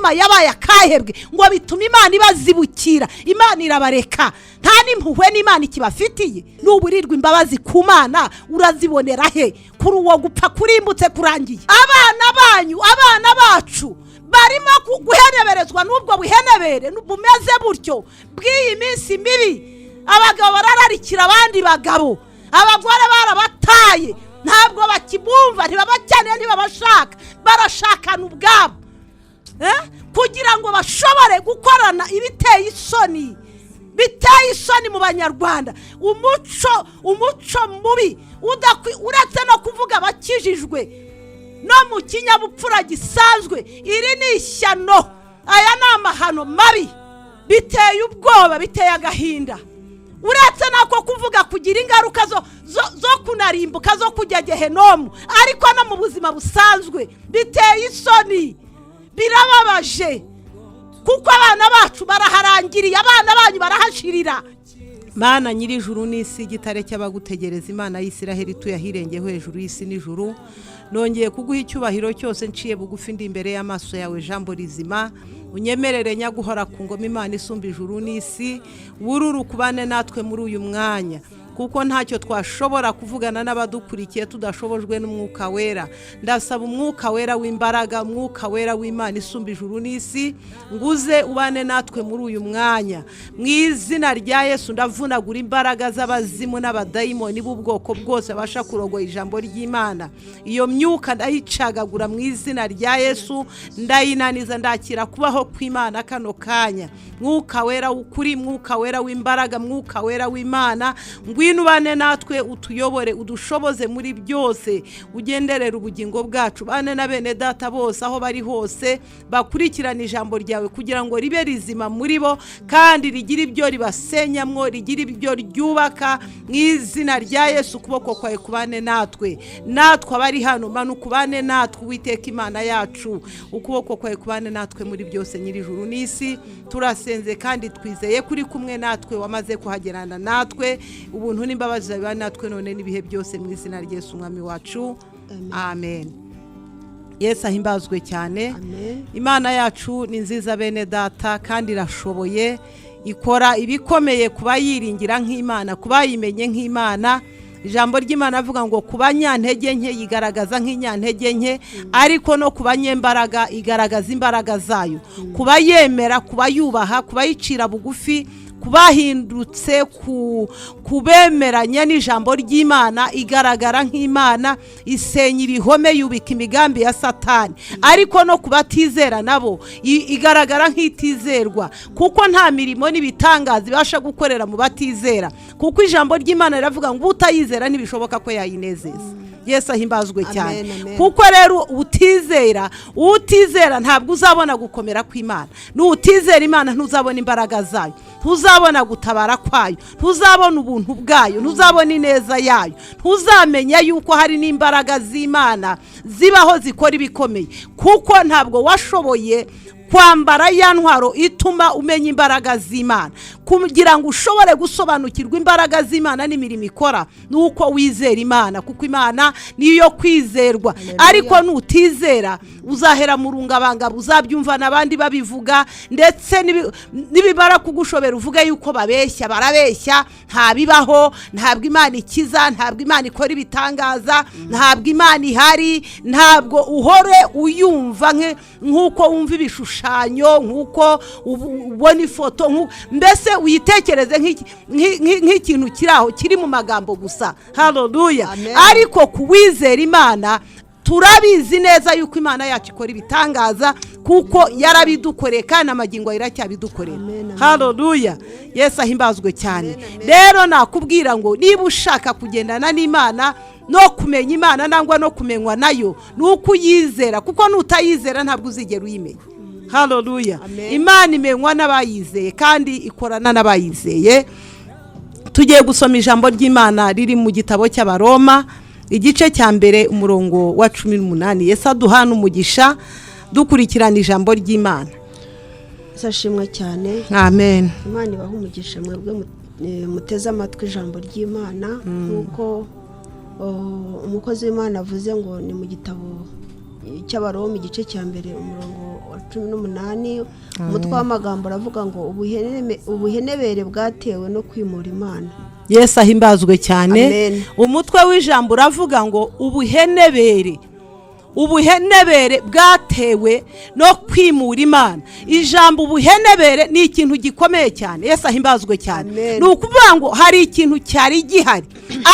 Imitima yabaye akahebwe, ngo bituma Imana ibazibukira, Imana irabareka, nta n'impuhwe n'Imana ikibafitiye. Nuburirwa imbabazi ku Mana urazibonera he kuri uwo gupfa kurimbutse kurangiye? Abana banyu, abana bacu barimo guheneberezwa n'ubwo buhenebere bumeze butyo bw'iyi minsi mibi. Abagabo barararikira abandi bagabo, abagore barabataye, ntabwo bakibumva, ntibabakeneye, ntibabashaka, barashakana ubwabo kugira ngo bashobore gukorana ibiteye isoni, biteye isoni mu Banyarwanda. Umuco mubi uretse no kuvuga abakijijwe, no mu kinyabupfura gisanzwe iri ni ishyano. Aya ni amahano mabi, biteye ubwoba, biteye agahinda. Uretse nako kuvuga kugira ingaruka zo kunarimbuka, zo kujya gehenomu, ariko no mu buzima busanzwe biteye isoni, birababaje, kuko abana bacu baraharangiriye, abana banyu barahashirira. Mana nyir'ijuru n'isi, igitare cy'abagutegereza, Imana y'Isiraheli ituye ahirengeye hejuru y'isi n'ijuru, nongeye kuguha icyubahiro cyose, nciye bugufi ndi imbere y'amaso yawe. Jambo rizima, unyemerere nyaguhora ku ngoma, Imana isumba ijuru n'isi, wururu kubane natwe muri uyu mwanya, kuko ntacyo twashobora kuvugana n'abadukurikiye tudashobojwe n'Umwuka Wera. Ndasaba Umwuka Wera w'imbaraga, Umwuka Wera w'Imana isumba ijuru n'isi, nguze ubane natwe muri uyu mwanya mu izina rya Yesu. Ndavunagura imbaraga z'abazimu n'abadayimoni b'ubwoko bwose babasha kurogoya ijambo ry'Imana. Iyo myuka ndayicagagura mu izina rya Yesu, ndayinaniza. Ndakira kubaho kw'Imana kano kanya. Mwuka Wera w'ukuri, Mwuka Wera w'imbaraga, Mwuka Wera w'Imana, ngwino ubane natwe, utuyobore, udushoboze muri byose, ugenderere ubugingo bwacu. Bane na bene data bose aho bari hose bakurikirana ijambo ryawe, kugira ngo ribe rizima muri bo kandi rigire ibyo ribasenyamwo, rigire ibyo ryubaka mu izina rya Yesu. Ukuboko kwawe kubane natwe, natwe abari hano, manuka ubane natwe. Uwiteka Imana yacu, ukuboko kwawe kubane natwe muri byose. Nyir'ijuru n'isi, turasenze kandi twizeye kuri kumwe natwe, wamaze kuhagerana natwe. Ubuntu n'imbabazi biba natwe none n'ibihe byose, mu izina rya Yesu Umwami wacu, amen. Yesu ahimbazwe cyane. Amen. Imana yacu ni nziza, bene data, kandi irashoboye, ikora ibikomeye ku bayiringira nk'Imana, ku bayimenye nk'Imana. Ijambo ry'Imana avuga ngo ku banyantege nke yigaragaza nk'inyantege nke, ariko no ku banyembaraga igaragaza imbaraga zayo. Ku bayemera, ku bayubaha, ku bayicira bugufi, ku bahindutse, ku bemeranya n'ijambo ry'Imana, igaragara nk'Imana, isenya ibihome, yubika imigambi ya Satani. Ariko no ku batizera nabo igaragara nk'itizerwa, kuko nta mirimo n'ibitangaza ibasha gukorera mu batizera, kuko ijambo ry'Imana riravuga ngo utayizera ntibishoboka ko yayinezeza. Yesu ahimbazwe cyane. Amen, amen. Kuko rero utizera ntabwo uzabona gukomera kw'Imana. Nutizera Imana ntuzabona imbaraga zayo, ntuzabona gutabara kwayo, ntuzabona ubuntu bwayo, ntuzabona ineza yayo, ntuzamenya yuko hari n'imbaraga z'Imana zibaho zikora ibikomeye, kuko ntabwo washoboye kwambara ya ntwaro ituma umenya imbaraga z'Imana. Kugira ngo ushobore gusobanukirwa imbaraga z'Imana n'imirimo ikora, ni uko wizera Imana, kuko Imana niyo kwizerwa. Ariko nutizera uzahera mu rungabangabo, uzabyumva n'abandi babivuga, ndetse nibimara kugushobera uvuge yuko babeshya, barabeshya, ntabibaho, ntabwo Imana ikiza, ntabwo Imana ikora ibitangaza, ntabwo Imana ihari. Ntabwo uhore uyumva nk'uko wumva ibishushanyo, nk'uko ubona ifoto, mbese uyitekereze nk'ikintu kiri aho kiri mu magambo gusa. Haleluya. Amen. Ariko kuwizera Imana, turabizi neza yuko Imana yacu ikora ibitangaza, kuko yarabidukoreye kandi amagingo iracyabidukorera. Amen, amen. Haleluya, Yesu ahimbazwe cyane. Amen, amen. Rero nakubwira ngo niba ushaka kugendana n'Imana no kumenya Imana nangwa no kumenywa nayo, ni uko uyizera, kuko nutayizera ntabwo uzigera uyimenya. Haleluya. Amen. Imana imenywa n'abayizeye kandi ikorana n'abayizeye. Tugiye gusoma ijambo ry'Imana riri mu gitabo cy'Abaroma, igice cya 1, umurongo wa 18. Yesu aduhana umugisha dukurikirana ijambo ry'Imana. Yesu ashimwe cyane. Amen. Imana ibahe umugisha mwebwe muteze amatwi ijambo ry'Imana. Nk'uko umukozi w'Imana avuze ngo ni mu gitabo cy'Abaroma, igice cya 1, umurongo wa 18. Umutwe w'amagambo uravuga ngo ubuhenebere bwatewe no kwimura Imana. Yesu ahimbazwe cyane. Amen. Umutwe w'ijambo uravuga ngo ubuhenebere bwatewe no kwimura Imana. Ijambo ubuhenebere ni ikintu gikomeye cyane. Yesu ahimbazwe cyane. Amen. Ni ukuvuga ngo hari ikintu cyari gihari,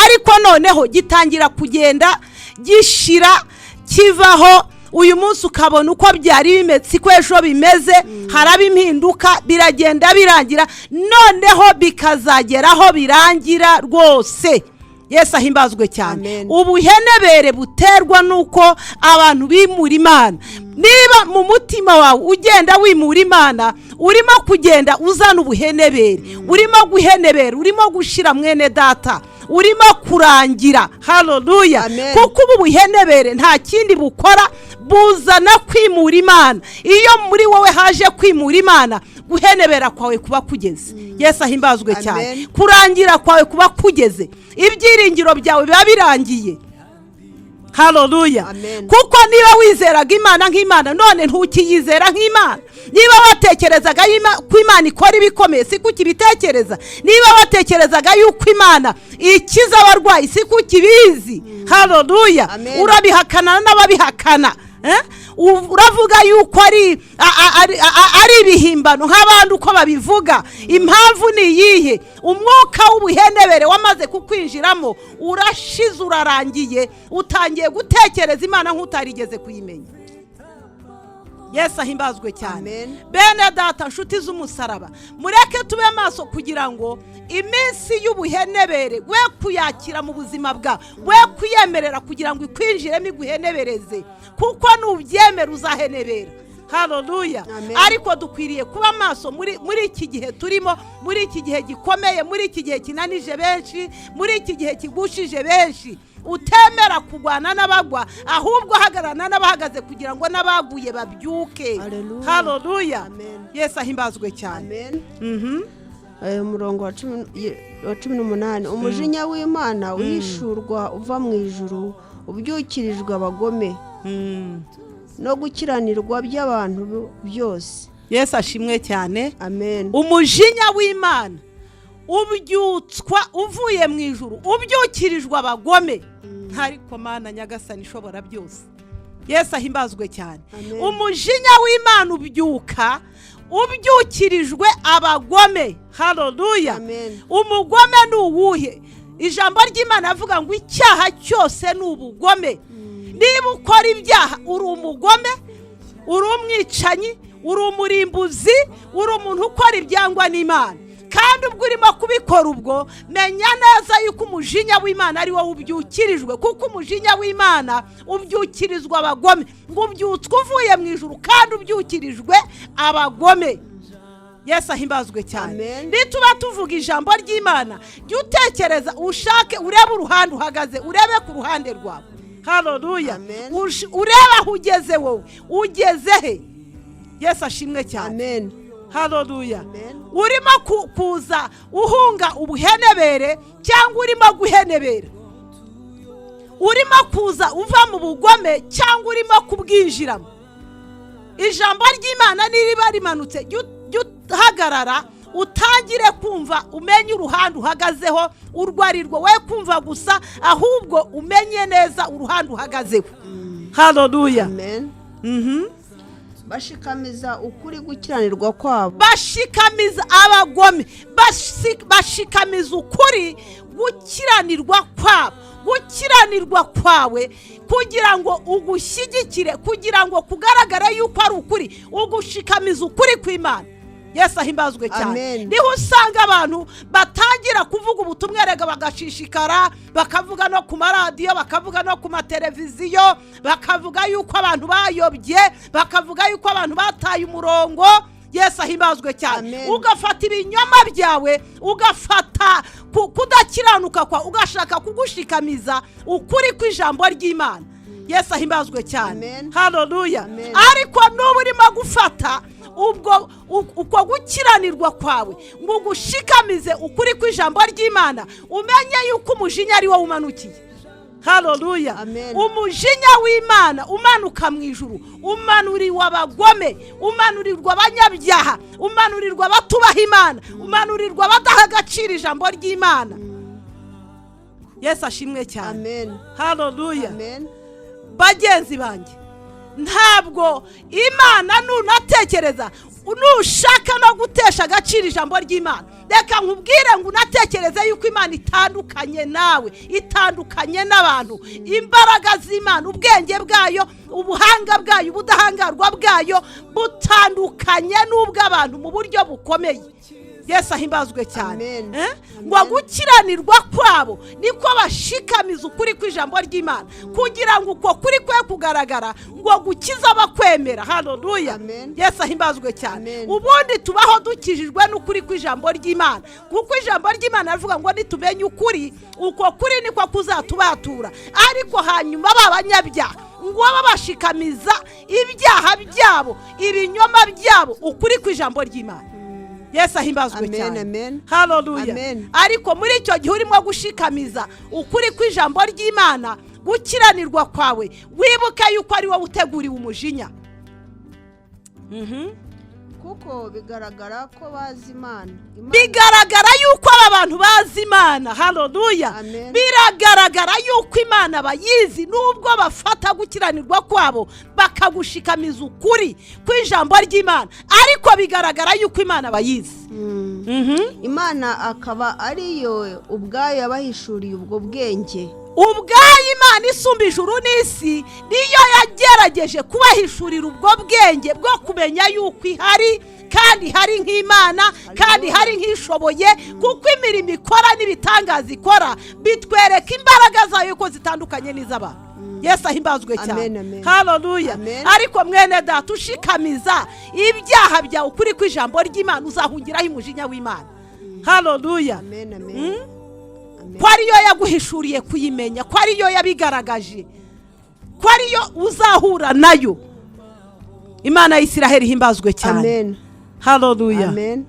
ariko noneho gitangira kugenda gishira, kivaho. Uyu munsi ukabona uko byari bimeze siko ejo bimeze, haraba impinduka, biragenda birangira, noneho bikazagera aho birangira rwose. Yesu ahimbazwe cyane. Amen. Ubuhenebere buterwa n'uko abantu bimura Imana. Niba mu mutima wawe ugenda wimura Imana, urimo kugenda uzana ubuhenebere, urimo guhenebera, urimo gushira, mwene data, urimo kurangira. Haleluya. Amen. Kuko ubu buhenebere nta kindi bukora, buzana kwimura Imana. Iyo muri wowe haje kwimura Imana, guhenebera kwawe kuba kugeze. Yesu ahimbazwe cyane. Amen. Kurangira kwawe kuba kugeze, ibyiringiro byawe biba birangiye. Haleluya. Amen. Kuko niba wizeraga Imana nk'Imana, none ntukiyizera nk'Imana. Niba watekerezaga ko Imana ikora ibikomeye, si ko ukibitekereza. Niba watekerezaga yuko Imana ikiza abarwayi, si ko ukibizi. Haleluya. Amen. Urabihakana n'ababihakana. Uravuga yuko ari ibihimbano nk'abandi uko babivuga. Impamvu ni iyihe? Umwuka w'ubuhenebere wamaze kukwinjiramo, urashize, urarangiye, utangiye gutekereza Imana nk'utarigeze kuyimenya. Yesu ahimbazwe cyane. Amen. Bene data, nshuti z'umusaraba, mureke tube maso kugira ngo iminsi y'ubuhenebere we kuyakira mu buzima bwawe, we kuyemerera kugira ngo ikwinjiremo iguhenebereze, kuko nubyemera uzahenebera. Haleluya. Amen. Ariko dukwiriye kuba maso muri iki gihe turimo, muri iki gihe gikomeye, muri iki gihe kinanije benshi, muri iki gihe kigushije benshi. Utemera kurwana n'abagwa, ahubwo uhagararana n'abahagaze kugira ngo n'abaguye babyuke. Haleluya. Haleluya. Amen. Yesu ahimbazwe cyane. Amen. Umurongo wa 18: umujinya w'Imana uhishurwa uva mu ijuru ubyukirijwe abagome no gukiranirwa by'abantu byose. Yesu ashimwe cyane. Amen. Umujinya w'Imana ubyutswa uvuye mu ijuru ubyukirijwe abagome. Ariko Mana Nyagasani ishobora byose, Yesu ahimbazwe cyane. Amen. Umujinya w'Imana ubyuka ubyukirijwe abagome. Haleluya. Amen. Umugome ni uwuhe? Ijambo ry'Imana avuga ngo icyaha cyose ni ubugome. Niba ukora ibyaha, uri umugome, uri umwicanyi, uri umurimbuzi, uri umuntu ukora ibyangwa n'Imana. Kandi ubwo urimo kubikora, ubwo menya neza yuko umujinya w'Imana ari wowe ubyukirijwe, kuko umujinya w'Imana ubyukirizwa abagome. Ngo ubyutswe uvuye mu ijuru kandi ubyukirijwe abagome. Yesu ahimbazwe cyane. Amen. Nituba tuvuga ijambo ry'Imana, jya utekereza, ushake urebe uruhande uhagaze, urebe ku ruhande rwawe. Haleluya. Amen. Urebe aho ugeze, wowe ugeze he? Yesu ashimwe cyane. Amen. Haleluya. Amen. Urimo kuza uhunga ubuhenebere cyangwa urimo guhenebera? Urimo kuza uva mu bugome cyangwa urimo kubwinjiramo? Ijambo ry'Imana niriba rimanutse, jya uhagarara, utangire kumva, umenye uruhande uhagazeho urwo ari rwo. We kumva gusa, ahubwo umenye neza uruhande uhagazeho. Haleluya. Amen. Bashikamiza ukuri gukiranirwa kwabo. Bashikamiza abagome, bashikamiza ukuri gukiranirwa kwabo. Gukiranirwa kwawe kugira ngo ugushyigikire, kugira ngo kugaragare yuko ari ukuri, ugushikamiza ukuri kw'Imana. Yesu ahimbazwe cyane. Amen. Niho usanga abantu batangira kuvuga ubutumwa erega bagashishikara, bakavuga no ku maradiyo, bakavuga no ku mateleviziyo, bakavuga yuko abantu bayobye, bakavuga yuko abantu bataye umurongo. Yesu ahimbazwe cyane. Amen. Ugafata ibinyoma byawe, ugafata kudakiranuka kwawe, ugashaka kugushikamiza ukuri kw'ijambo ry'Imana. Yesu ahimbazwe cyane. Amen. Haleluya. Amen. Ariko nuba urimo gufata ubwo uko gukiranirwa kwawe ngo ugushikamize ukuri kw'ijambo ry'Imana, umenye yuko umujinya ari wowe umanukiye. Haleluya. Amen. Umujinya w'Imana umanuka mu ijuru umanuriwe abagome, umanurirwa abanyabyaha, umanurirwa abatubaha Imana, umanurirwa abadaha agaciro ijambo ry'Imana. Yesu ashimwe cyane. Amen. Haleluya. Amen. Bagenzi banjye, ntabwo Imana nunatekereza nushaka no gutesha agaciro ijambo ry'Imana, reka nkubwire ngo unatekereze yuko Imana itandukanye nawe, itandukanye n'abantu. Imbaraga z'Imana, ubwenge bwayo, ubuhanga bwayo, ubudahangarwa bwayo butandukanye n'ubw'abantu mu buryo bukomeye. Yesu ahimbazwe cyane. Amen. Ngo gukiranirwa kwabo niko bashikamiza ukuri kw'ijambo ry'Imana, kugira ngo uko kuri kwe kugaragara, ngo gukiza abakwemera. Haleluya. Amen. Yesu ahimbazwe cyane. Amen. Ubundi tubaho dukijijwe n'ukuri kw'ijambo ry'Imana, kuko ijambo ry'Imana rivuga ngo nitumenye ukuri, uko kuri niko kuzatubatura. Ariko hanyuma ba banyabyaha ngo babashikamiza ibyaha byabo, ibinyoma byabo, ukuri kw'ijambo ry'Imana. Yesu ahimbazwe Amen, cyane. amen. Haleluya. Amen. Ariko muri icyo gihe urimo gushikamiza ukuri kw'ijambo ry'Imana, gukiranirwa kwawe, wibuke yuko ari wowe uteguriwe umujinya. Kuko bigaragara ko bazi Imana. Bigaragara yuko aba bantu bazi Imana. Haleluya. Amen. Biragaragara yuko Imana bayizi, nubwo bafata gukiranirwa kwabo bakagushikamiza ukuri kw'ijambo ry'Imana, ariko bigaragara yuko Imana bayizi. Imana akaba ariyo ubwayo yabahishuriye ubwo bwenge. Ubwayo Imana isumba ijuru n'isi niyo yagerageje kubahishurira ubwo bwenge bwo kumenya yuko ihari, kandi ihari nk'Imana, kandi ihari nk'ishoboye, kuko imirimo ikora n'ibitangaza ikora bitwereka imbaraga zayo ko zitandukanye n'iz'abantu. Yesu ahimbazwe cyane. Amen, amen. Haleluya. Amen. Ariko mwene data, ushikamiza ibyaha byawe ukuri kw'ijambo ry'Imana, uzahungiraho umujinya w'Imana. Haleluya. Amen, amen. Amen. Ko ariyo yaguhishuriye kuyimenya, ko ariyo yabigaragaje, ko ariyo uzahura nayo. Imana y'Isiraheli ihimbazwe cyane. Amen. Haleluya. Amen.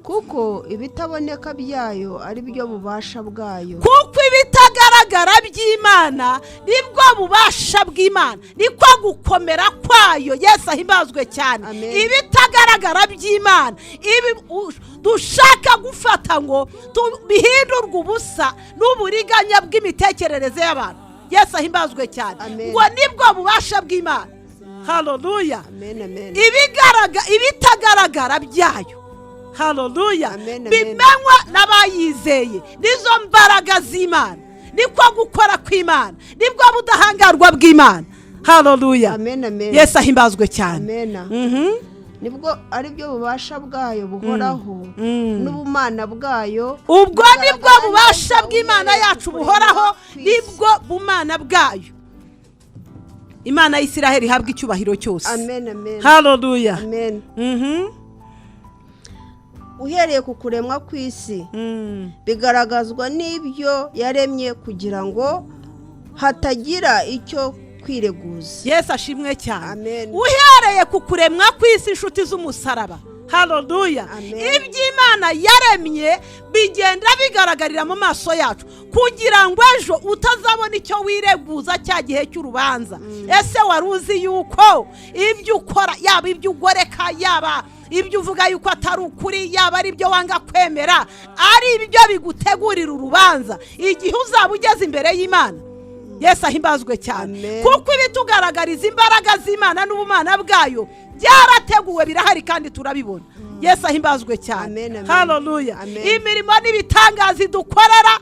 Kuko ibitaboneka byayo ari byo bubasha bwayo. Kuko ibitagaragara by'Imana nibwo bubasha bw'Imana, niko gukomera kwayo. Yesu ahimbazwe cyane. Amen. Ibitagaragara by'Imana, ibi dushaka gufata ngo bihindurwe ubusa n'uburiganya bw'imitekerereze y'abantu. Yesu ahimbazwe cyane. Amen. Ngo nibwo bubasha bw'Imana. Haleluya. Amen, amen. Ibitagaragara byayo, haleluya, Amen, amen. bimenywa n'abayizeye, nizo mbaraga z'Imana, niko gukora kw'Imana, nibwo budahangarwa bw'Imana. Haleluya. Amen, amen. Yesu ahimbazwe cyane. Amen. Nibwo ari byo bubasha bwayo buhoraho n'ubumana bwayo. Ubwo nibwo bugaragara bubasha neza bw'Imana uhereye yacu ku buhoraho, kuremwa kw'isi. nibwo bumana bwayo. Imana y'Isiraheli ihabwa icyubahiro cyose. Amen, amen. Haleluya. Amen. Uhereye ku kuremwa kw'isi, bigaragazwa n'ibyo yaremye, kugira ngo hatagira icyo kwireguza. Yesu ashimwe cyane. Amen. Uhereye ku kuremwa kw'isi, inshuti z'umusaraba, haleluya, Amen. iby'Imana yaremye bigenda bigaragarira mu maso yacu, kugira ngo ejo utazabona icyo wireguza cya gihe cy'urubanza. Ese wari uzi yuko ibyo ukora, yaba ibyo ugoreka, yaba ibyo uvuga yuko atari ukuri, yaba ari ibyo wanga kwemera, ari ibyo bigutegurira urubanza igihe uzaba ugeze imbere y'Imana? Yesu ahimbazwe cyane. Amen. Kuko ibitugaragariza imbaraga z'Imana n'ubumana bwayo byarateguwe, birahari kandi turabibona. Yesu ahimbazwe cyane. Amen, amen. Haleluya. Amen. Imirimo n'ibitangaza idukorera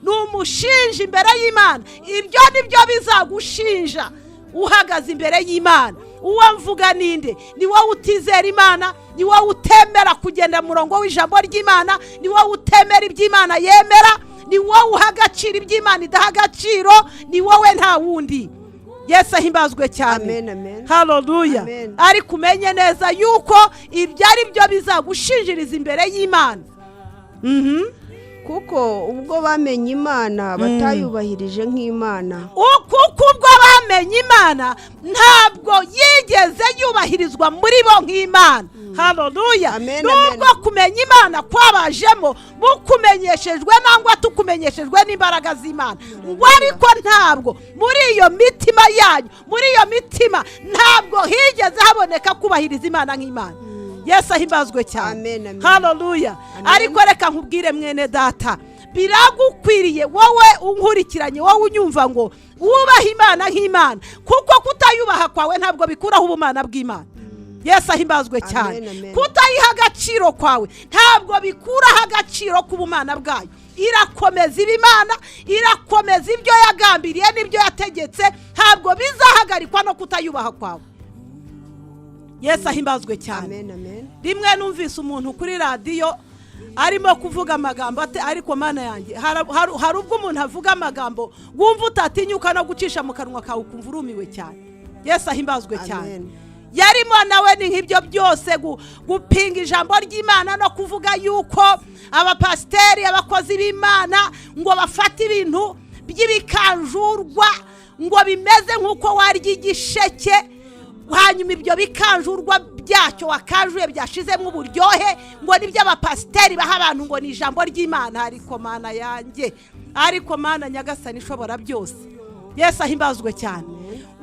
ni umushinja imbere y'Imana. Ibyo nibyo bizagushinja uhagaze imbere y'Imana. Uwo mvuga ninde? Ni wowe utizera Imana, ni wowe utemera kugenda mu murongo w'ijambo ry'Imana, ni wowe utemera iby'Imana yemera, ni wowe uha agaciro iby'Imana idaha agaciro, ni wowe, nta wundi. Yesu ahimbazwe cyane. Amen, amen. Haleluya. Amen. Ariko umenye neza yuko ibyo ari byo bizagushinjiriza imbere y'Imana. Kuko ubwo bamenye Imana batayubahirije nk'Imana. Kuko ubwo Bamenye Imana, ntabwo yigeze yubahirizwa muri bo nk'Imana. Haleluya! Amen, Nubwo amen. kumenya Imana kwabajemo bukumenyeshejwe nangwa tukumenyeshejwe n'imbaraga z'Imana, ngo ariko ntabwo muri iyo mitima yanyu, muri iyo mitima ntabwo higeze haboneka kubahiriza Imana nk'Imana. Yesu ahimbazwe cyane. Amen, amen. Haleluya! Amen. Ariko reka nkubwire, mwene data, biragukwiriye wowe unkurikiranye, wowe unyumva, ngo wubahe Imana nk'Imana, kuko kutayubaha kwawe ntabwo bikuraho ubumana bw'Imana. Yesu ahimbazwe cyane. Amen, amen. Kutayiha agaciro kwawe ntabwo bikuraho agaciro k'ubumana bwayo. Irakomeza iba Imana, irakomeza ibyo yagambiriye n'ibyo yategetse, ntabwo bizahagarikwa no kutayubaha kwawe. Yesu ahimbazwe cyane. Amen, amen. Rimwe numvise umuntu kuri radiyo arimo kuvuga amagambo ate, ariko Mana yanjye, hari ubwo umuntu avuga amagambo wumva utatinyuka no gucisha mu kanwa kawe, ukumva urumiwe cyane. Yesu ahimbazwe cyane. Amen. Yarimo nawe ni nk'ibyo byose, gupinga ijambo ry'Imana no kuvuga yuko abapasiteri, abakozi b'Imana, ngo bafate ibintu by'ibikanjurwa ngo bimeze nk'uko warya igisheke, hanyuma ibyo bikanjurwa byacyo wakanjuye byashizemo uburyohe, ngo nibyo abapasiteri baha abantu, ngo ni ijambo ry'Imana. Ariko Mana yanjye, ariko Mana Nyagasani ishobora byose, Yesu ahimbazwe cyane.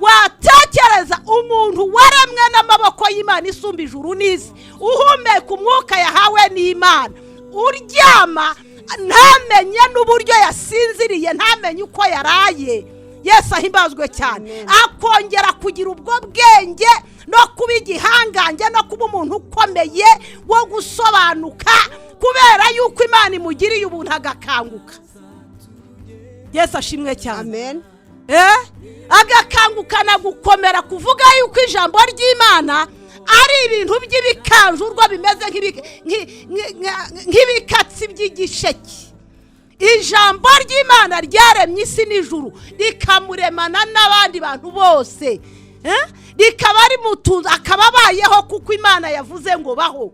Watekereza umuntu waremwe n'amaboko y'Imana isumba ijuru n'isi, uhumeka umwuka yahawe n'Imana, uryama ntamenye n'uburyo yasinziriye, ntamenye uko yaraye? Yesu ahimbazwe cyane. Amen. Akongera kugira ubwo bwenge no kuba igihangange no kuba umuntu ukomeye wo gusobanuka, kubera yuko Imana imugiriye ubuntu agakanguka. Yesu ashimwe cyane. Amen. Agakangukana gukomera kuvuga yuko ijambo ry'Imana ari ibintu by'ibikanjurwa bimeze nk'ibikatsi by'igisheke, ijambo ry'Imana ryaremye isi n'ijuru, rikamuremana n'abandi bantu bose, rikaba rimutunze, akaba abayeho kuko Imana yavuze ngo baho,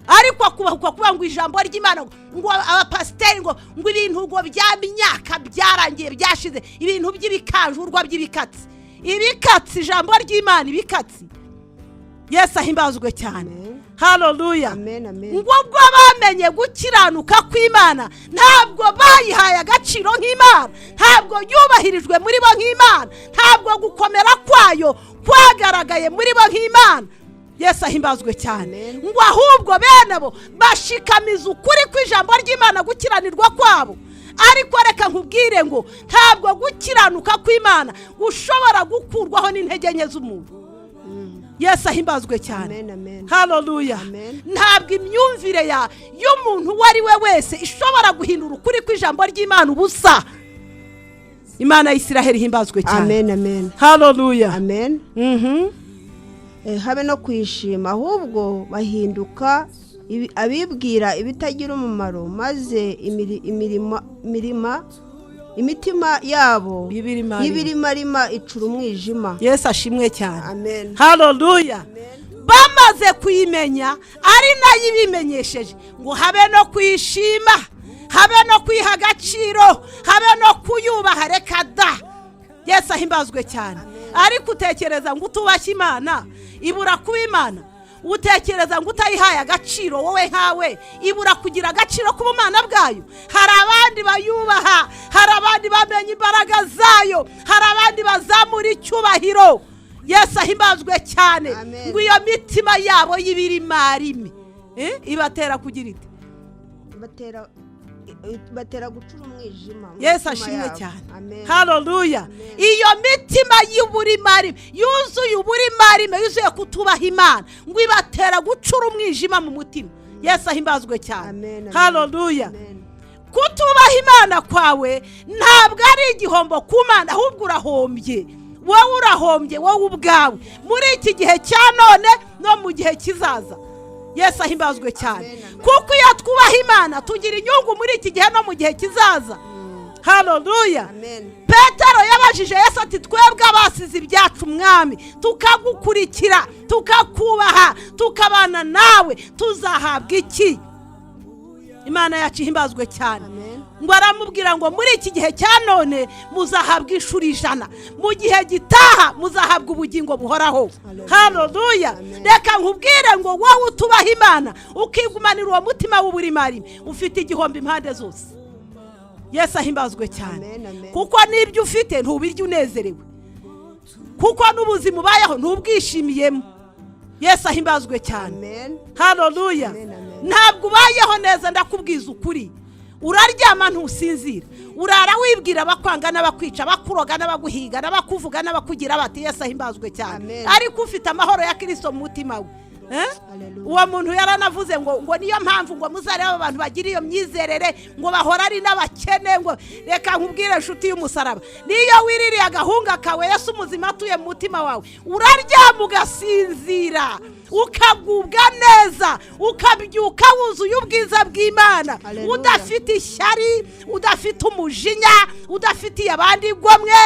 ariko akubahuka kuvuga ngo ijambo ry'Imana, ngo abapasiteri, ngo ibintu ngo bya myaka byarangiye, byashize, ibintu by'ibikanjurwa by'ibikatsi, ibikatsi, ijambo ry'Imana ibikatsi. Yesu ahimbazwe cyane. Amen. Haleluya! Amen, amen. Ngo ubwo bamenye gukiranuka kw'Imana, ntabwo bayihaye agaciro nk'Imana, ntabwo yubahirijwe muri bo nk'Imana, ntabwo gukomera kwayo kwagaragaye muri bo nk'Imana. Yesu ahimbazwe cyane. Amen. Ngo ahubwo bene abo bashikamiza ukuri kw'ijambo ry'Imana gukiranirwa kwabo. Ariko reka nkubwire ngo ntabwo gukiranuka kw'Imana gushobora gukurwaho n'intege nke z'umuntu. Yesu ahimbazwe cyane. Amen, amen. Haleluya! Amen. Ntabwo imyumvire ya y'umuntu uwo ari we wese ishobora guhindura ukuri kw'ijambo ry'Imana ubusa. Imana y'Isiraheli ihimbazwe cyane. Amen, amen. Haleluya! Amen. Habe no kwishima, ahubwo bahinduka abibwira ibitagira umumaro, maze imirima imitima yabo Y'ibirimarima. y'ibirimarima icura umwijima. Yesu ashimwe cyane. Amen. Haleluya! Bamaze kuyimenya, ari nayo ibimenyesheje, ngo habe no kuyishima, habe no kwiha agaciro, habe no kuyubaha, reka da! Yesu ahimbazwe cyane. Ariko utekereza ngo utubashye Imana ibura kuba Imana? Utekereza ngo utayihaye agaciro wowe nkawe ibura kugira agaciro k'ubumana bwayo? Hari abandi bayubaha, hari abandi bamenya imbaraga zayo, hari abandi bazamura icyubahiro. Yesu ahimbazwe cyane. Amen. Ngo iyo mitima yabo y'ibirimarime ibatera kugira ite? Batera gucura umwijima mu Yesu mitima ashimwe yabo. cyane. Amen. Haleluya! Amen. Iyo mitima y'uburimarime, yuzuye uburimarime, yuzuye kutubaha Imana, ngo ibatera gucura umwijima mu mutima. Yesu ahimbazwe cyane. Amen, amen. Haleluya! Amen. Kutubaha Imana kwawe ntabwo ari igihombo ku Mana, ahubwo urahombye wowe, urahombye wowe ubwawe muri iki gihe cya none no mu gihe kizaza. Yesu ahimbazwe cyane. Amen, amen. Kuko iyo twubaha Imana tugira inyungu muri iki gihe no mu gihe kizaza. Haleluya! Amen. Petero yabajije Yesu ati: "Twebwe abasize ibyacu, Mwami, tukagukurikira, tukakubaha, tukabana nawe, tuzahabwa iki?" Imana yacu ihimbazwe cyane. Amen. Ngo aramubwira ngo muri iki gihe cya none muzahabwa inshuro 100, mu gihe gitaha muzahabwa ubugingo buhoraho. Haleluya. Reka nkubwire ngo wowe utubaha Imana ukigumanira uwo mutima w'uburimarime, ufite igihombo impande zose. Yesu ahimbazwe cyane. Kuko n'ibyo ufite ntubirya unezerewe, kuko n'ubuzima ubayeho ntubwishimiyemo. Yesu ahimbazwe cyane. Haleluya. Ntabwo ubayeho neza, ndakubwiza ukuri. Uraryama ntusinzira, urara wibwira abakwanga n'abakwica, abakuroga n'abaguhiga, n'abakuvuga n'abakugira bati. Yesu ahimbazwe cyane. Ariko ufite amahoro ya Kirisito mu mutima we. Uwo muntu yaranavuze ngo niyo mpamvu ngo muzarebe abantu bagira iyo myizerere ngo bahora ari n'abakene. Ngo reka nkubwire inshuti y'umusaraba, niyo wiririye agahunga kawe, Yesu umuzima atuye mu mutima wawe, uraryama ugasinzira, ukagubwa neza, ukabyuka wuzuye ubwiza bw'Imana, udafite ishyari, udafite umujinya, udafitiye abandi igomwe,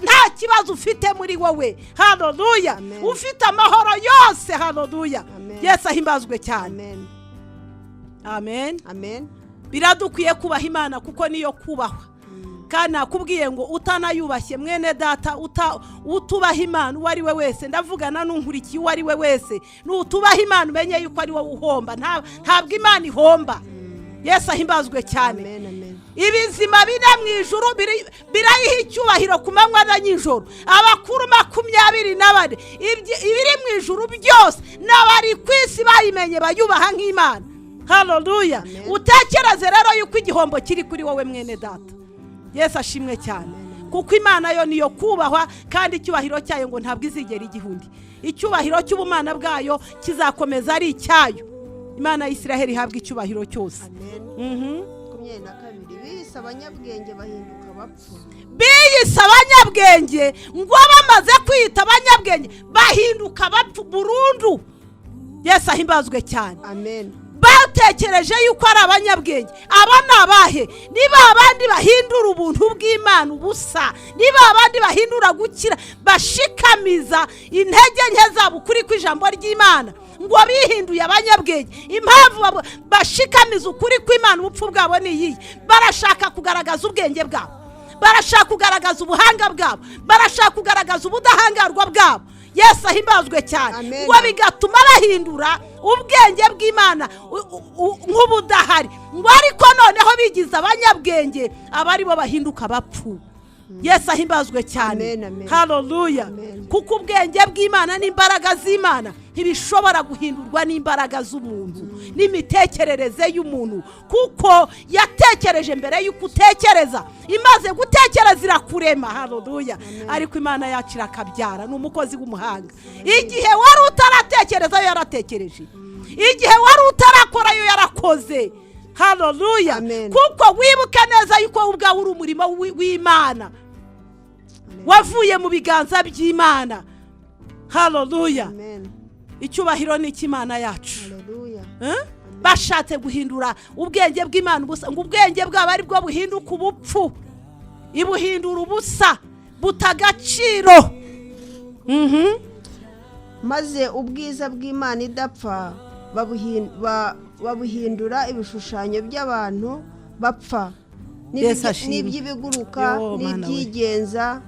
nta kibazo ufite muri wowe. Haleluya. Ufite amahoro yose. Haleluya. Yesu ahimbazwe cyane. Amen. Biradukwiye kubaha Imana kuko niyo kubahwa. Kandi nakubwiye ngo utanayubashye mwene data, utubaha Imana uwo ari we wese, ndavugana n'unkurikiye uwo ari we wese, nutubaha Imana umenye yuko ari wowe uhomba. Ntabwo Imana ihomba. Yesu ahimbazwe cyane. Ibizima bine mu ijuru birayiha icyubahiro ku manywa na nijoro, abakuru 24, ibiri mu ijuru byose n'abari ku isi bayimenye bayubaha nk'Imana. Haleluya. Utekereze rero yuko igihombo kiri kuri wowe mwene data. Yesu ashimwe cyane. Kuko Imana yo niyo kubahwa, kandi icyubahiro cyayo ngo ntabwo izigera igihundi. Icyubahiro cy'ubumana bwayo kizakomeza ari icyayo. Imana ya Isiraheli ihabwa icyubahiro cyose. 22 biyise abanyabwenge bahinduka abapfu. Biyise abanyabwenge ngo bamaze kwita abanyabwenge bahinduka abapfu burundu. Yesu ahimbazwe cyane. Amen. Batekereje yuko ari abanyabwenge. Aba ni abahe? Niba abandi bahindura ubuntu bw'Imana ubusa, niba abandi bahindura gukira, bashikamiza intege nke zabo ukuri kw'ijambo ry'Imana, ngo bihinduye abanyabwenge. Impamvu bashikamiza ukuri kw'Imana ubupfu bwabo ni iyihe? Barashaka kugaragaza ubwenge bwabo, barashaka kugaragaza ubuhanga bwabo, barashaka kugaragaza ubudahangarwa bwabo. Yesu ahimbazwe cyane. Ngo bigatuma bahindura ubwenge bw'Imana nk'ubudahari, ngo ariko noneho bigize abanyabwenge aba aribo bahinduka abapfu. Yesu ahimbazwe cyane. Haleluya. Kuko ubwenge bw'Imana n'imbaraga z'Imana ntibishobora guhindurwa n'imbaraga z'umuntu n'imitekerereze y'umuntu, kuko yatekereje mbere y'uko utekereza. Imaze gutekereza irakurema. Haleluya. Ariko Imana yacu irakabyara, ni umukozi w'umuhanga. Igihe wari utaratekereza yo yaratekereje, igihe wari utarakora yo yarakoze. Haleluya. Kuko wibuke neza yuko ubwawe uri umurimo w'Imana, wavuye mu biganza by'Imana. Haleluya. Icyubahiro ni icy'Imana yacu. Bashatse guhindura ubwenge bw'Imana ubusa, ngo ubwenge bwabo ari bwo buhinduka ubupfu, ibuhindura ubusa butagaciro. Maze ubwiza bw'Imana idapfa babuhindura ibishushanyo by'abantu bapfa, n'iby'ibiguruka, n'ibyigenza,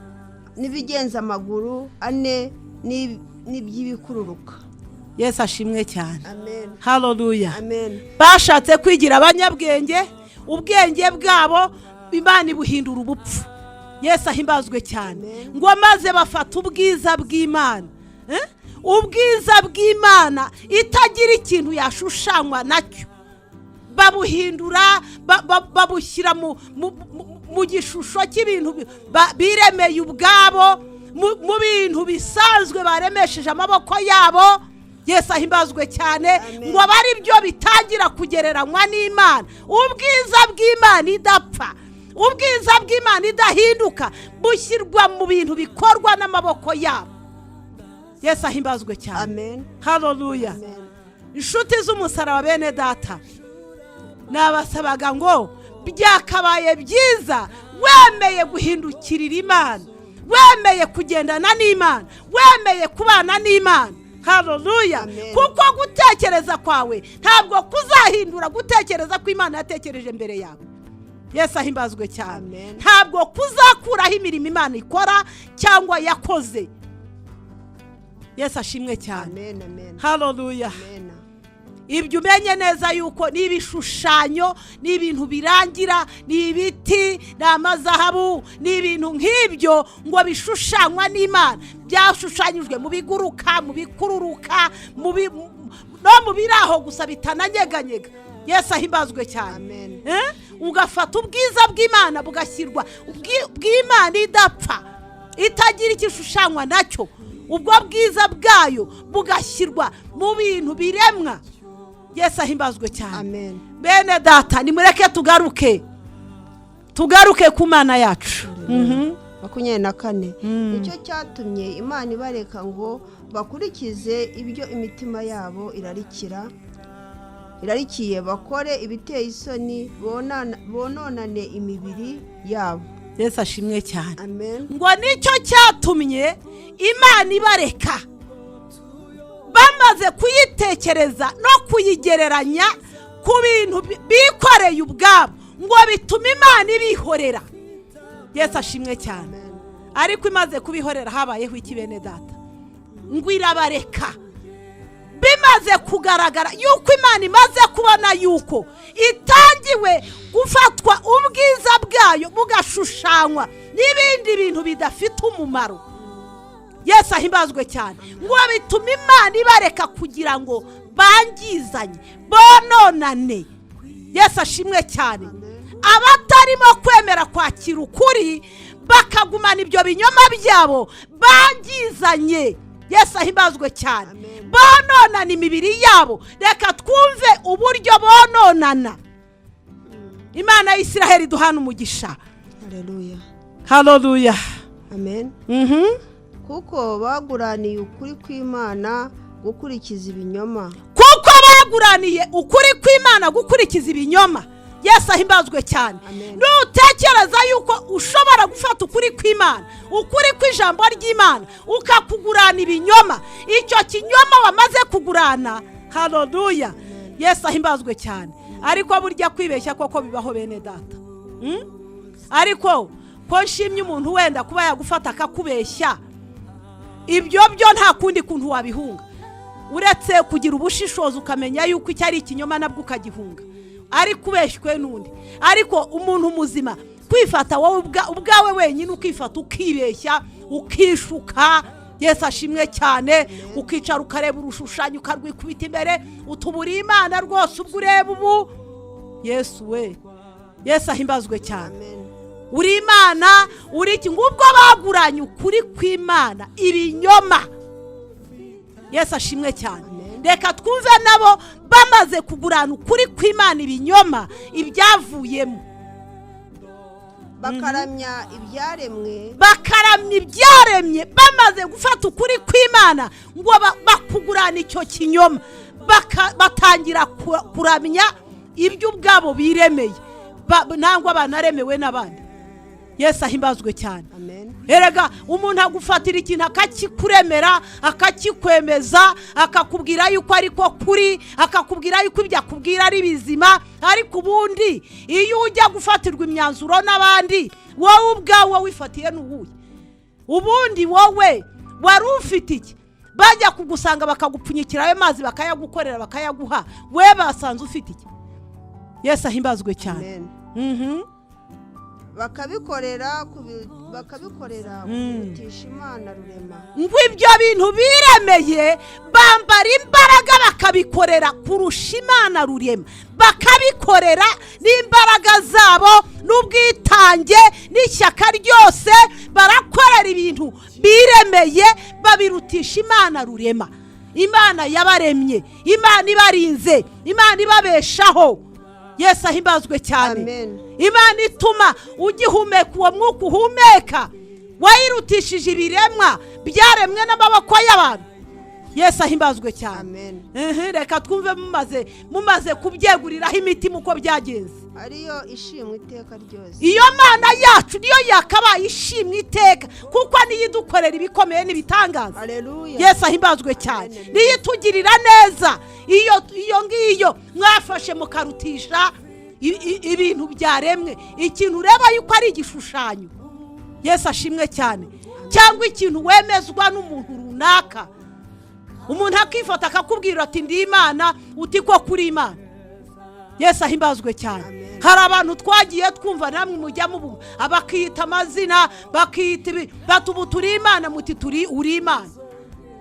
n'ibigenza amaguru ane, n'iby'ibikururuka. Yesu ashimwe cyane. Amen. Haleluya. Amen. Bashatse kwigira abanyabwenge, ubwenge bwabo Imana ibuhindura ubupfu. Yesu ahimbazwe cyane. Ngo maze bafata ubwiza bw'Imana, ubwiza bw'Imana itagira ikintu yashushanywa nacyo, babuhindura babushyira mu gishusho cy'ibintu biremeye ubwabo, mu bintu bisanzwe baremesheje amaboko yabo. Yesu ahimbazwe cyane. Ngo bari byo bitangira kugereranywa n'Imana. Ubwiza bw'Imana idapfa, ubwiza bw'Imana idahinduka, bushyirwa mu bintu bikorwa n'amaboko yabo. Yesu ahimbazwe cyane. Amen. Haleluya. Inshuti z'umusaraba bene data, nabasabaga ngo byakabaye byiza wemeye guhindukirira Imana, wemeye kugendana n'Imana, wemeye kubana n'Imana. Haleluya. Kuko gutekereza kwawe ntabwo kuzahindura gutekereza ko Imana yatekereje mbere yawe. Yesu ahimbazwe cyane. Amen. Ntabwo kuzakuraho imirimo Imana ikora cyangwa yakoze. Yesu ashimwe cyane. Amen, amen. Haleluya. Amen. Ibyo umenye neza yuko ni ibishushanyo, ni ibintu birangira, ni ibiti, ni amazahabu, ni ibintu nk'ibyo ngo bishushanywa n'Imana, byashushanyijwe mu biguruka, mu bikururuka, no mu biri aho gusa bitananyeganyega. Yesu ahimbazwe cyane. Amen. Ugafata ubwiza bw'Imana bugashyirwa bw'Imana idapfa, itagira igishushanwa nacyo, ubwo bwiza bwayo bugashyirwa mu bintu biremwa. Yesu ahimbazwe cyane. Amen. Bene data, nimureke tugaruke ku Mana yacu. 24. Nicyo cyatumye Imana ibareka ngo bakurikize ibyo imitima yabo irarikira irarikiye, bakore ibiteye isoni, bononane imibiri yabo. Yesu ashimwe cyane. Amen. Ngo nicyo cyatumye Imana ibareka, bamaze kuyitekereza no kuyigereranya ku bintu bikoreye ubwabo, ngo bitume Imana ibihorera. Yesu ashimwe cyane. Amen. Ariko imaze kubihorera habayeho iki, bene data? Ngo irabareka, bimaze kugaragara yuko Imana imaze kubona yuko itangiwe gufatwa ubwiza bwayo bugashushanywa n'ibindi bintu bidafite umumaro. Yesu ahimbazwe cyane. Ngo bituma Imana ibareka kugira ngo bangizanye, bononane. Yesu ashimwe cyane. Abatarimo kwemera kwakira ukuri, bakagumana ibyo binyoma byabo, bangizanye. Yesu ahimbazwe cyane. Amen. Bononana imibiri yabo. Reka twumve uburyo bononana. Imana y'Isiraheli duhana umugisha. Haleluya. Haleluya. Amen. Kuko baguraniye ukuri kw'Imana gukurikiza ibinyoma. Kuko baguraniye ukuri kw'Imana gukurikiza ibinyoma. Yesu ahimbazwe cyane. Amen. Nutekereza yuko ushobora gufata ukuri kw'Imana, ukuri kw'ijambo ry'Imana, ukakugurana ibinyoma, icyo kinyoma wamaze kugurana. Haleluya. Yesu ahimbazwe cyane. Ariko burya kwibeshya koko bibaho, bene data. Ariko ko nshimye umuntu wenda kuba yagufata akakubeshya, ibyo byo nta kundi kuntu wabihunga uretse kugira ubushishozi, ukamenya yuko icyo ari ikinyoma, nabwo ukagihunga, ariko ubeshywe n'undi. Ariko umuntu muzima kwifata wowe ubwawe wenyine, ukifata, ukibeshya, ukishuka. Yesu ashimwe cyane. Ukicara ukareba urushushanyo, ukarwikubita imbere, utuburiye Imana rwose ubwo ureba ubu. Yesu we, Yesu ahimbazwe cyane. Amen. Uri Imana, uri iki? Ngubwo baguranye ukuri kw'Imana ibinyoma. Yesu ashimwe cyane. Amen. Reka twumve nabo bamaze kugurana ukuri kw'Imana ibinyoma, ibyavuyemo. Bakaramya ibyaremwe. Bakaramya ibyaremye. Bamaze gufata ukuri kw'Imana ngo bakugurana icyo kinyoma, batangira kuramya ibyo ubwabo biremeye, nangwa banaremewe n'abandi. Yesu ahimbazwe cyane. Amen. Erega umuntu agufatira ikintu akakikuremera, akakikwemeza, akakubwira yuko ariko kuri, akakubwira yuko ibyo akubwira ari bizima. Ariko ubundi iyo ujya gufatirwa imyanzuro n'abandi, wowe ubwawe wifatiye n'uwuhe? Ubundi wowe wari ufite iki? Bajya kugusanga bakagupfunyikira ayo mazi, bakayagukorera, bakayaguha, we basanze ufite iki? Yesu ahimbazwe cyane. Amen. Bakabikorera kubirutisha Imana rurema. Ngo ibyo bintu biremeye bambara imbaraga bakabikorera kurusha Imana rurema, bakabikorera n'imbaraga zabo n'ubwitange n'ishyaka ryose. Barakorera ibintu biremeye, babirutisha Imana rurema, Imana yabaremye, Imana ibarinze, Imana ibabeshaho. Yesu ahimbazwe cyane. Amen. Imana ituma ugihumeka uwo mwuka uhumeka, wayirutishije ibiremwa byaremwe n'amaboko y'abantu. Yesu ahimbazwe cyane. Amen. Reka twumve mumaze kubyeguriraho imitima uko byagenze. Ariyo ishimwe iteka ryose. Iyo Mana yacu niyo yakabaye ishimwe iteka, kuko niyo idukorera ibikomeye n'ibitangaza. Haleluya. Yesu ahimbazwe cyane. Amen. Niyo itugirira neza. Iyo ngiyo mwafashe mukarutisha Ibintu byaremwe, ikintu ureba yuko ari igishushanyo. Yesu ashimwe cyane. Cyangwa ikintu wemezwa n'umuntu runaka, umuntu akifata akakubwira ati: "Ndi Imana," uti: "Ko kuri Imana?" Yesu ahimbazwe cyane. Hari abantu twagiye twumva, namwe mujya mubu, bakiyita amazina, bakiyita ibi, bati: "Ubu turi Imana." Muti: "Turi, uri Imana?"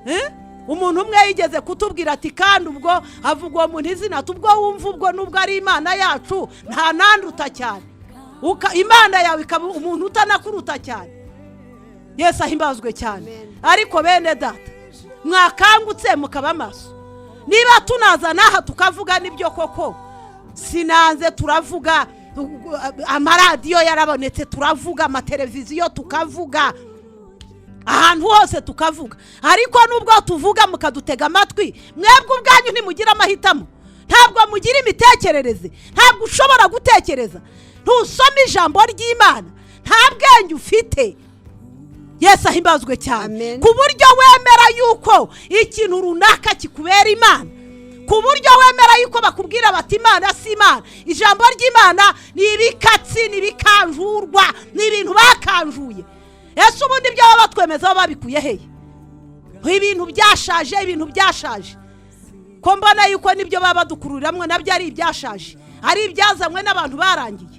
Eh? Umuntu umwe yigeze kutubwira ati, kandi ubwo avuga uwo muntu izina, ati: "Ubwo wumva ubwo nubwo ari Imana yacu, nta nanduta cyane." Imana yawe ikaba umuntu utanakuruta cyane. Yesu ahimbazwe cyane. Ariko bene data, mwakangutse mukaba amaso. Niba tunaza n'aha tukavuga, nibyo koko, sinanze, turavuga, amaradiyo yarabonetse, turavuga, amateleviziyo tukavuga, ahantu hose tukavuga. Ariko nubwo tuvuga mukadutega amatwi, mwebwe ubwanyu ntimugira amahitamo, ntabwo mugira imitekerereze, ntabwo ushobora gutekereza, ntusome ijambo ry'Imana, nta bwenge ufite. Yesu ahimbazwe cyane. Amen. Ku buryo wemera yuko ikintu runaka kikubera Imana, ku buryo wemera yuko bakubwira bati: "Imana si Imana, ijambo ry'Imana ni ibikatsi, ni ibikanjurwa, ni ibintu bakanjuye." Ese ubundi ibyo baba batwemeza baba babikuye hehe? Ibintu byashaje, ibintu byashaje, ko mbona yuko nibyo baba badukururiramo nabyo ari ibyashaje, ari ibyazanywe n'abantu barangiye.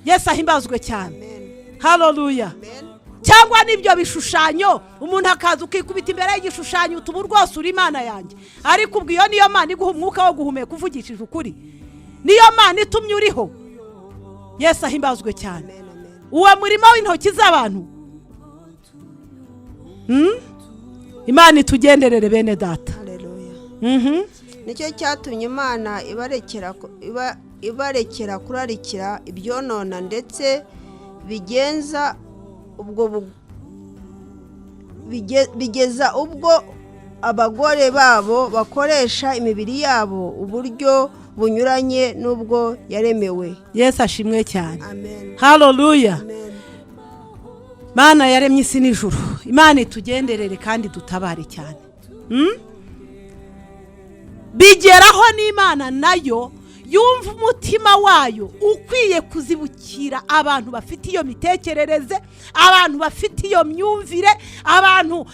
Yesu ahimbazwe cyane. Haleluya. Cyangwa n'ibyo bishushanyo, umuntu akaza ukikubita imbere y'igishushanyo, utuba rwose uri Imana yanjye. Ariko ubwo iyo niyo Mana iguha umwuka wo guhumeka? Uvugishije ukuri, niyo Mana itumye uriho? Yesu ahimbazwe cyane. Uwo murimo w'intoki z'abantu. Imana itugenderere, bene data. Haleluya. Nicyo cyatumye Imana ibarekera kurarikira ibyonona, ndetse bigeza ubwo abagore babo bakoresha imibiri yabo uburyo bunyuranye n'ubwo yaremewe. Yesu ashimwe cyane. Amen. Haleluya. Amen. Mana yaremye isi n'ijuru, Imana itugenderere kandi dutabare cyane. Bigeraho n'Imana nayo yumva umutima wayo ukwiye kuzibukira abantu bafite iyo mitekerereze, abantu bafite iyo myumvire, abantu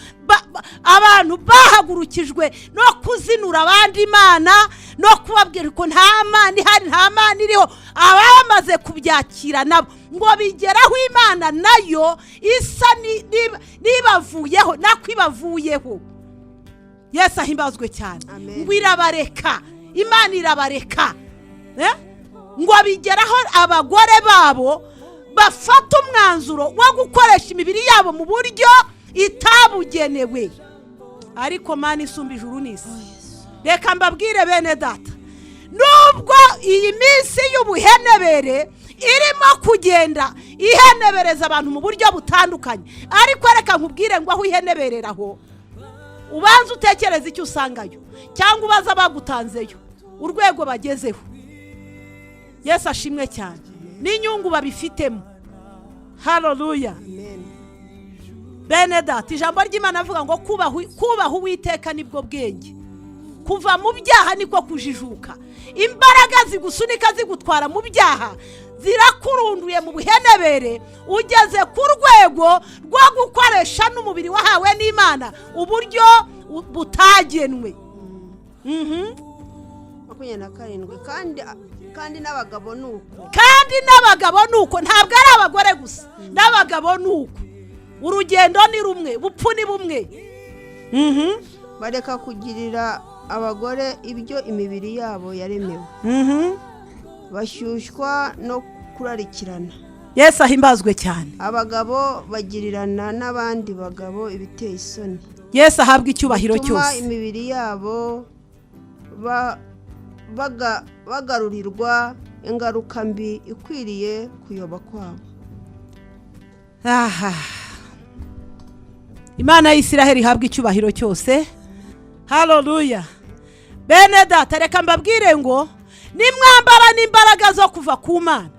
bahagurukijwe no kuzinura abandi Imana no kubabwira ko nta Mana ihari, nta Mana iriho. Abamaze kubyakira nabo ngo bigeraho Imana nayo isa n'ibavuyeho, nako ibavuyeho. Yesu ahimbazwe cyane. Amen. Ngo irabareka, Imana irabareka. Eh? Ngo bigeraho abagore babo bafata umwanzuro wo gukoresha imibiri yabo mu buryo itabugenewe. Ariko Mana isumba ijuru n'isi, reka mbabwire bene data, nubwo iyi minsi y'ubuhenebere irimo kugenda ihenebereza abantu mu buryo butandukanye, ariko reka nkubwire ngo aho ihenebereraho, ubanza utekereze icyo usangayo, cyangwa ubaze abagutanzeyo urwego bagezeho. Yesu ashimwe cyane. N'inyungu babifitemo. Haleluya. Amen. Bene data, ijambo ry'Imana avuga ngo kubaha Uwiteka nibwo bwenge, kuva mu byaha niko kujijuka. Imbaraga zigusunika zigutwara mu byaha zirakurunduye mu buhenebere, ugeze ku rwego rwo gukoresha n'umubiri wahawe n'Imana uburyo butagenwe. 27. Kandi n'abagabo ni uko. Kandi n'abagabo ni uko, ntabwo ari abagore gusa, n'abagabo ni uko. Urugendo ni rumwe, bupfu ni bumwe. Bareka kugirira abagore ibyo imibiri yabo yaremewe, bashyushywa no kurarikirana. Yesu ahimbazwe cyane. Abagabo bagirirana n'abandi bagabo ibiteye isoni. Yesu ahabwe icyubahiro bituma cyose. imibiri yabo bagarurirwa ingaruka mbi ikwiriye kuyoba kwabo. Aha, Imana y'Isiraheli ihabwa icyubahiro cyose. Haleluya. Bene data, reka mbabwire ngo nimwambara n'imbaraga zo kuva ku Mana.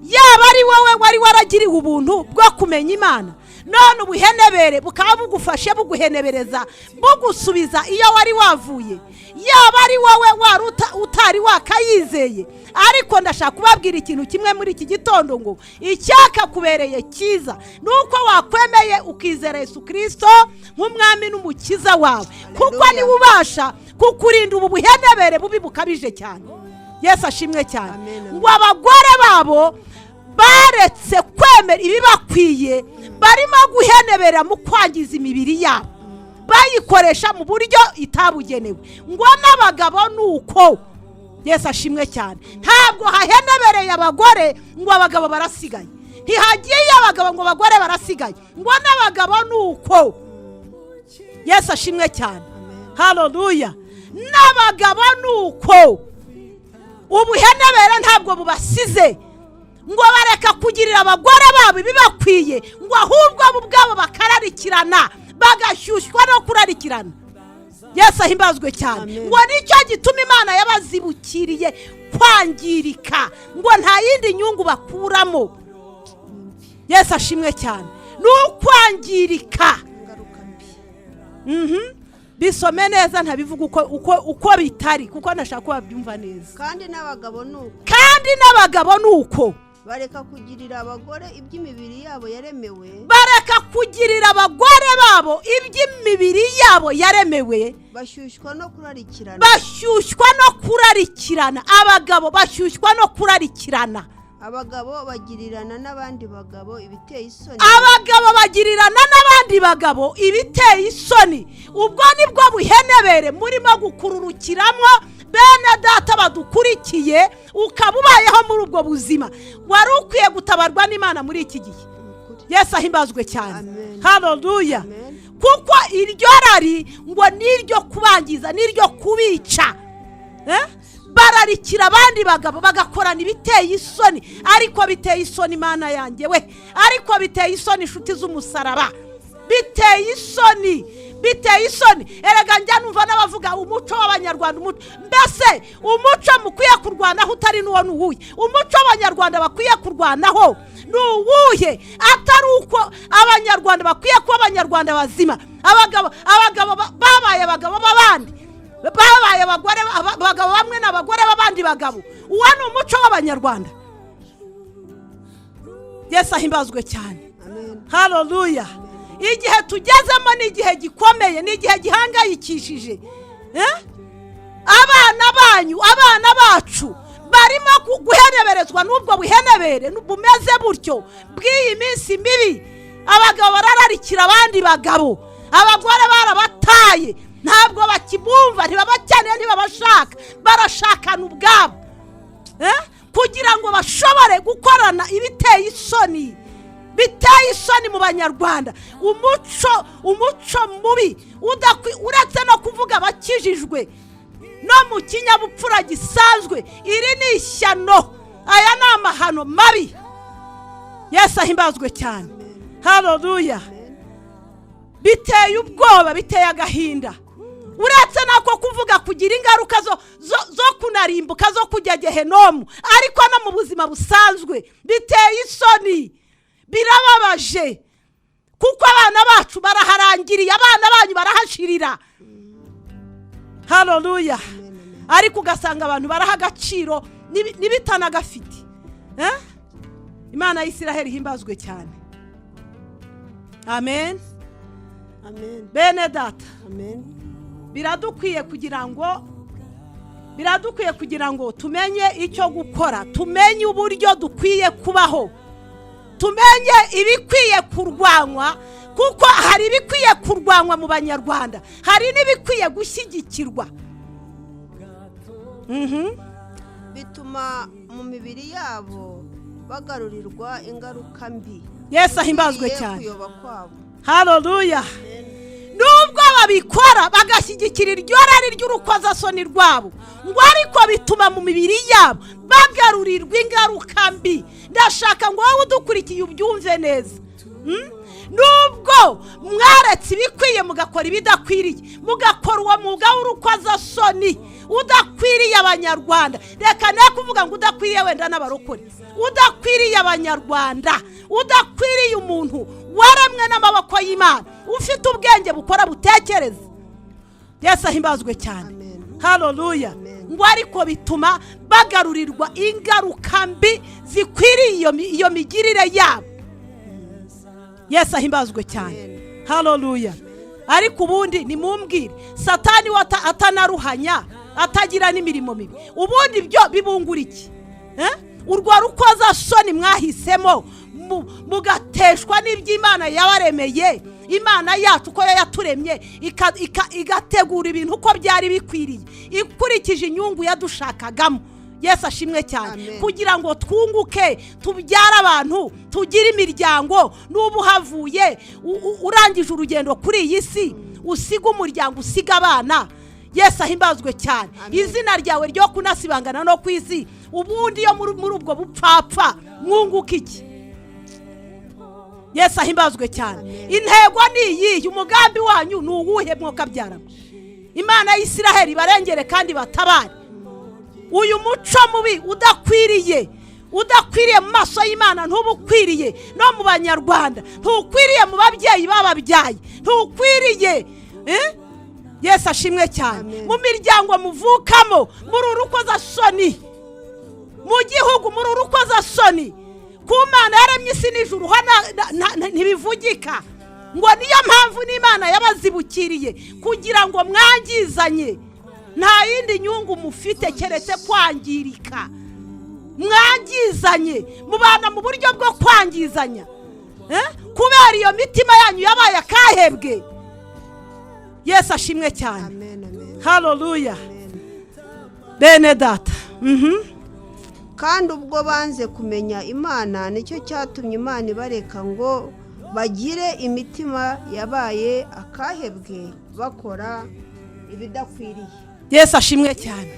Yaba ari wowe wari waragiriwe ubuntu bwo kumenya Imana, none ubuhenebere bukaba bugufashe, buguhenebereza, bugusubiza iyo wari wavuye. Yaba ari wowe wari utari wakayizeye. Ariko ndashaka kubabwira ikintu kimwe muri iki gitondo, ngo icyakakubereye cyiza ni uko wakwemeye ukizera Yesu Kirisito nk'umwami n'umukiza wawe, kuko niwe ubasha kukurinda ubu buhenebere bubi bukabije cyane. Yesu ashimwe cyane. Ngo abagore babo baretse kwemera ibibakwiye, barimo guhenebera mu kwangiza imibiri yabo, bayikoresha mu buryo itabugenewe. Ngo n'abagabo ni uko. Yesu ashimwe cyane. Ntabwo hahenebereye abagore ngo abagabo barasigaye, ntihagiye abagabo ngo abagore barasigaye. Ngo n'abagabo ni uko. Yesu ashimwe cyane. Haleluya. N'abagabo ni uko, ubuhenebere ntabwo bubasize, ngo bareka kugirira abagore babo ibibakwiye, ngo ahubwo bo ubwabo bakararikirana, bagashyushywa no kurarikirana. Yesu ahimbazwe cyane. Ngo nicyo gituma Imana yabazibukiriye kwangirika, ngo nta yindi nyungu bakuramo. Yesu ashimwe cyane. Ni ukwangirika. Bisome neza, ntabivuga uko bitari, kuko ntashaka ko babyumva neza. Kandi n'abagabo ni uko. Kandi n'abagabo ni uko. Bareka kugirira abagore iby'imibiri yabo yaremewe. Bareka kugirira abagore babo iby'imibiri yabo yaremewe. Bashyushywa no kurarikirana. Bashyushywa no kurarikirana. Abagabo bashyushywa no kurarikirana. Abagabo bagirirana n'abandi bagabo ibiteye isoni. Abagabo bagirirana n'abandi bagabo ibiteye isoni. Ubwo nibwo buhenebere murimo gukururukiramo, bene data badukurikiye. Ukaba ubayeho muri ubwo buzima, wari ukwiye gutabarwa n'Imana muri iki gihe. Yesu ahimbazwe cyane. Haleluya. Kuko iryo rari ngo niryo kubangiza, niryo kubica. Bararikira abandi bagabo, bagakorana ibiteye isoni. Ariko biteye isoni, Imana yanjye we! Ariko biteye isoni, inshuti z'umusaraba! Biteye isoni, biteye isoni. Erega njya numva n'abavuga umuco w'Abanyarwanda. Umuco mbese, umuco mukwiye kurwanaho utari n'uwo ni uwuhe? Umuco Abanyarwanda bakwiye kurwanaho ni uwuhe, atari uko Abanyarwanda bakwiye kuba Abanyarwanda bazima? Abagabo babaye abagabo b'abandi, babaye abagore, abagabo bamwe n'abagore b'abandi bagabo. Uwo ni umuco w'Abanyarwanda? Yesu ahimbazwe cyane. Haleluya. Igihe tugezemo ni igihe gikomeye, ni igihe gihangayikishije. Abana banyu, abana bacu barimo guheneberezwa n'ubwo buhenebere bumeze butyo bw'iyi minsi mibi. Abagabo barararikira abandi bagabo, abagore barabataye, ntabwo bakibumva, ntibabakeneye, ntibabashaka. Barashakana ubwabo kugira ngo bashobore gukorana ibiteye isoni. Biteye isoni mu Banyarwanda. Umuco mubi, uretse no kuvuga abakijijwe, no mu kinyabupfura gisanzwe, iri ni ishyano, aya ni amahano mabi. Yesu ahimbazwe cyane. Haleluya. Biteye ubwoba, biteye agahinda. Uretse nako kuvuga kugira ingaruka zo kunarimbuka, zo kujya gehenomu, ariko no mu buzima busanzwe biteye isoni, birababaje, kuko abana bacu baraharangiriye, abana banyu barahashirira. Haleluya. Ariko ugasanga abantu baraha agaciro n'ibitanagafite. Imana y'Isiraheli ihimbazwe cyane. Amen. Bene data, biradukwiye kugira ngo tumenye icyo gukora, tumenye uburyo dukwiye kubaho, tumenye ibikwiye kurwanywa, kuko hari ibikwiye kurwanywa mu Banyarwanda, hari n'ibikwiye gushyigikirwa. Bituma mu mibiri yabo bagarurirwa ingaruka mbi. Yesu ahimbazwe cyane. Kuyoba kwabo. Haleluya. Nubwo babikora, bagashyigikira iryo rari ry'urukozasoni rwabo, ngo ariko bituma mu mibiri yabo bagarurirwa ingaruka mbi. Ndashaka ngo wowe udukurikiye ubyumve neza. Nubwo mwaretse ibikwiye mugakora ibidakwiriye, mugakora uwo mwuga w'urukozasoni udakwiriye Abanyarwanda. Reka ne kuvuga ngo udakwiriye wenda n'abarokore, udakwiriye Abanyarwanda, udakwiriye umuntu waremwe n'amaboko y'Imana, ufite ubwenge bukora, butekereza. Yesu ahimbazwe cyane. Amen. Haleluya. Amen. Ngo ariko bituma bagarurirwa ingaruka mbi zikwiriye iyo migirire yabo. Yesu ahimbazwe cyane. Haleluya. Ariko ubundi nimumbwire, Satani we atanaruhanya, atagira n'imirimo mibi, ubundi byo bibungura iki? Eh? Urwo rukozasoni mwahisemo, mugateshwa n'iby'Imana yabaremeye, Imana yacu uko yo yaturemye, igategura ibintu uko byari bikwiriye, ikurikije inyungu yadushakagamo. Yesu ashimwe cyane. Amen. Kugira ngo twunguke, tubyare abantu, tugire imiryango. N'ubu uhavuye, urangije urugendo kuri iyi si, usiga umuryango, usiga abana. Yesu ahimbazwe cyane. Amen. Izina ryawe ryo kunasibangana no ku isi. Ubundi iyo muri ubwo bupfapfa mwunguka iki? Yesu ahimbazwe cyane. Amen. Intego ni iyihe? Umugambi wanyu ni uwuhe? Mwokabyaramo, Imana y'Isiraheli ibarengere kandi batabare uyu muco mubi udakwiriye, udakwiriye mu maso y'Imana, ntuba ukwiriye no mu Banyarwanda, ntukwiriye mu babyeyi bababyaye, ntukwiriye. Eh? Yesu ashimwe cyane. Amen. Mu miryango muvukamo muri urukozasoni, mu gihugu muri urukozasoni, ku Mana yaremye isi n'ijuru ho ntibivugika. Ngo niyo mpamvu n'Imana yabazibukiriye kugira ngo mwangizanye. Nta yindi nyungu mufite keretse kwangirika. Mwangizanye, mubana mu buryo bwo kwangizanya. Eh? Kubera iyo mitima yanyu yabaye akahebwe. Yesu ashimwe cyane. Amen, amen. Haleluya. Amen. Bene data. Kandi ubwo banze kumenya Imana, nicyo cyatumye Imana ibareka ngo bagire imitima yabaye akahebwe, bakora ibidakwiriye. Yesu ashimwe cyane.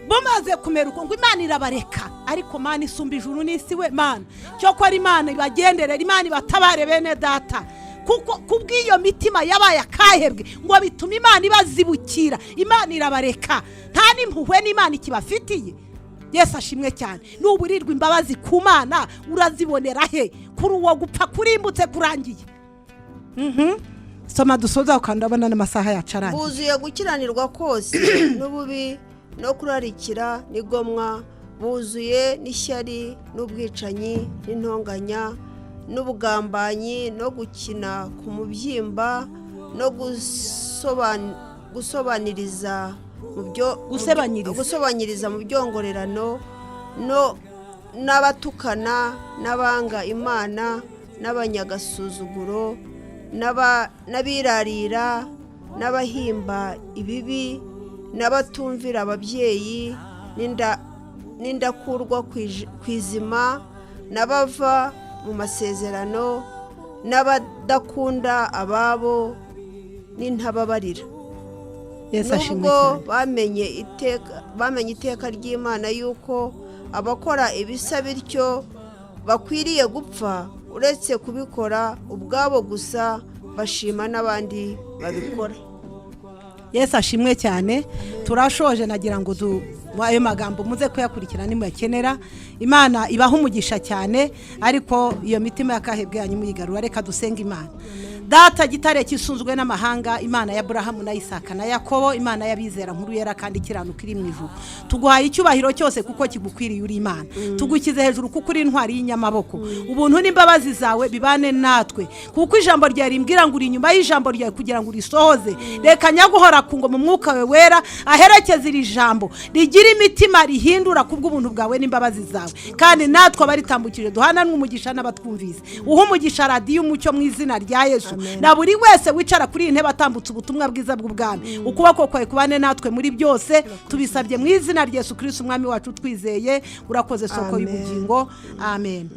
Bumaze kumera uko, ngo Imana irabareka. Ariko Mana isumba ijuru n'isi we, Mana cyokora, Imana ibagenderera, Imana ibatabare bene data, kuko kubw'iyo mitima yabaye akahebwe, ngo bituma Imana ibazibukira, Imana irabareka, nta n'impuhwe n'Imana ikibafitiye. Yesu ashimwe cyane. Nuburirwa imbabazi ku Mana urazibonera he kuri uwo gupfa kurimbutse kurangiye? Soma dusoza, ukandabona n'amasaha yacu arangiye. Buzuye gukiranirwa kose n'ububi no kurarikira n'igomwa, buzuye n'ishyari n'ubwicanyi n'intonganya n'ubugambanyi no gukina ku mubyimba no gusobaniriza mu byo Gusebanyiriza. Gusobanyiriza mu byongorerano no n'abatukana n'abanga Imana n'abanyagasuzuguro n'abirarira n'abahimba ibibi n'abatumvira ababyeyi n'indakurwa ku izima n'abava mu masezerano n'abadakunda ababo n'intababarira. Yesu ashimwe Nubwo cyane. bamenye iteka ry'Imana yuko abakora ibisa bityo bakwiriye gupfa, uretse kubikora ubwabo gusa, bashima n'abandi babikora. Yesu ashimwe cyane. Turashoje. Nagira ngo ayo magambo muze kuyakurikira nimuyakenera. Imana ibaha umugisha cyane. Ariko iyo mitima y'akahebwe yanyu muyigarura. Reka dusenga Imana. Data, gitare kisunzwe n'amahanga, Imana ya Burahamu na Isaka na Yakobo, Imana y'abizera, nkuru yera kandi ikiranuka iri mu ijuru, tuguhaye icyubahiro cyose kuko kigukwiriye. Uri Imana. Tugushyize hejuru kuko uri intwari y'inyamaboko. Ubuntu n'imbabazi zawe bibane natwe, kuko ijambo ryawe rimbwira ngo uri inyuma y'ijambo ryawe kugira ngo urisohoze. Reka nyaguhora ku ngo mu mwuka wawe wera aherekeze iri jambo, rigire imitima rihindura kubw'ubuntu bwawe n'imbabazi zawe. Kandi natwe abaritambukije duhananwe umugisha n'abatwumvise. Uhe umugisha Radiyo Umucyo mu izina rya Yesu, na buri wese wicara kuri iyi ntebe atambutse ubutumwa bwiza bw'ubwami. Ukuboko kwawe kubane natwe muri byose. Tubisabye mu izina rya Yesu Kristo, Umwami wacu, twizeye. Urakoze, soko Amen. y'ubugingo. Amen.